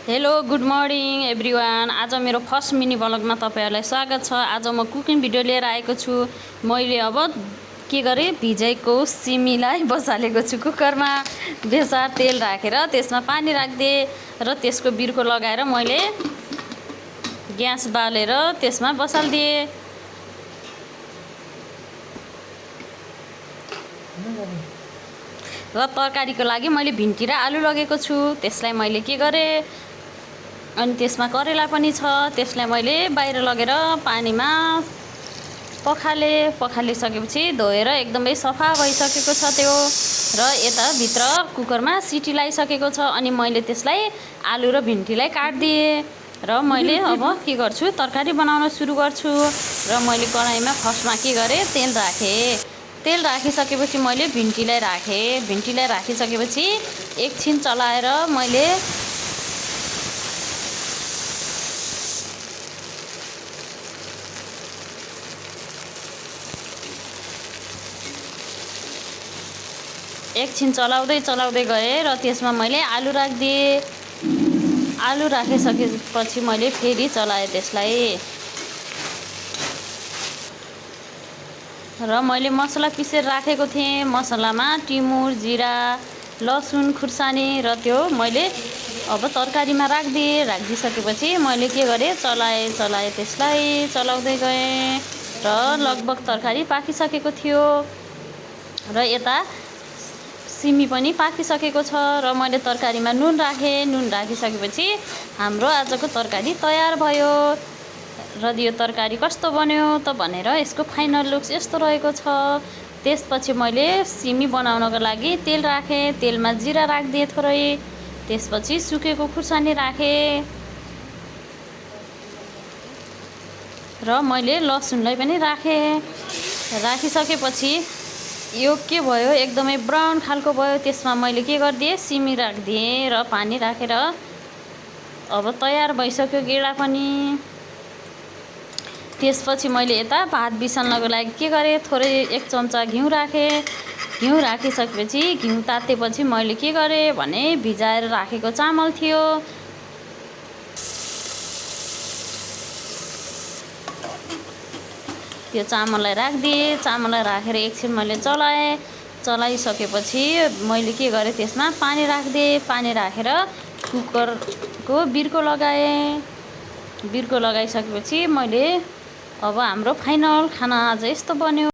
Hello good morning everyone. आज मेरो first mini ब्लगमा तपाईहरुलाई स्वागत छ। आज म कुकिङ भिडियो लिएर आएको छु। मैले अब के गरे भिजेको सिमीलाई बसालेको छु कुकरमा। बेसार तेल राखेर त्यसमा पानी राख्दे र त्यसको बिर्को लगाएर मैले ग्यास बालेर त्यसमा बसाल्दिए। र तरकारीको लागि मैले भिन्डी र आलु लगेको छु। त्यसलाई मैले के गरे अनि त्यसमा करेला पनि छ, त्यसलाई मैले बाहिर लगेर पानीमा पखालिसकेपछि धोएर एकदमै सफा भइसकेको छ त्यो। र यता भित्र कुकरमा सिटी लगाइसकेको छ। अनि मैले त्यसलाई आलु र भिन्डीलाई काट्दिए र मैले अब के गर्छु तरकारी बनाउन सुरु गर्छु। र मैले कराईमा फर्स्टमा के गरे तेल राखे। तेल राखिसकेपछि मैले भिन्डीलाई राखे। भिन्डीलाई राखिसकेपछि एकछिन चलाएर मैले चलाउँदै गए र त्यसमा मैले आलु राखिदिए। आलु राखिसकेपछि मैले फेरि चलाएँ त्यसलाई। र मैले मसला पिसेर राखेको थिएँ। मसलामा टिमुर, जिरा, लसुन खुर्सानी र त्यो मैले अब तरकारीमा राखिदिएँ। राखिदिसकेपछि मैले के गरेँ चलाएँ त्यसलाई चलाउँदै गएँ र लगभग तरकारी पाकिसकेको थियो। र यता सिमी पनि पाकिसकेको छ र मैले तरकारीमा नुन राखेँ। नुन राखिसकेपछि हाम्रो आजको तरकारी तयार भयो। र यो तरकारी कस्तो बन्यो त भनेर यसको फाइनल लुक्स यस्तो रहेको छ। त्यसपछि मैले सिमी बनाउनको लागि तेल राखेँ। तेलमा जिरा राखिदिएँ थोरै। त्यसपछि सुकेको खुर्सानी राखेँ र मैले लसुनलाई पनि राखेँ। राखिसकेपछि यो के भयो एकदमै ब्राउन खालको भयो। त्यसमा मैले के गरिदिएँ सिमी राखिदिएँ र पानी राखेर अब तयार भइसक्यो गेडा पनि। त्यसपछि मैले यता भात बिसाल्नको लागि के गरेँ थोरै 1 चम्चा घिउ राखेँ। घिउ राखिसकेपछि घिउ तातेपछि मैले के गरेँ भने भिजाएर राखेको चामल थियो त्यो चामललाई राखिदिएँ। चामललाई राखेर एकछिन मैले चलाइसकेपछि मैले के गरेँ त्यसमा पानी राखिदिएँ। पानी राखेर कुकरको बिर्को लगाएँ। बिर्को लगाइसकेपछि मैले अब हाम्रो फाइनल खाना आज यस्तो बन्यो।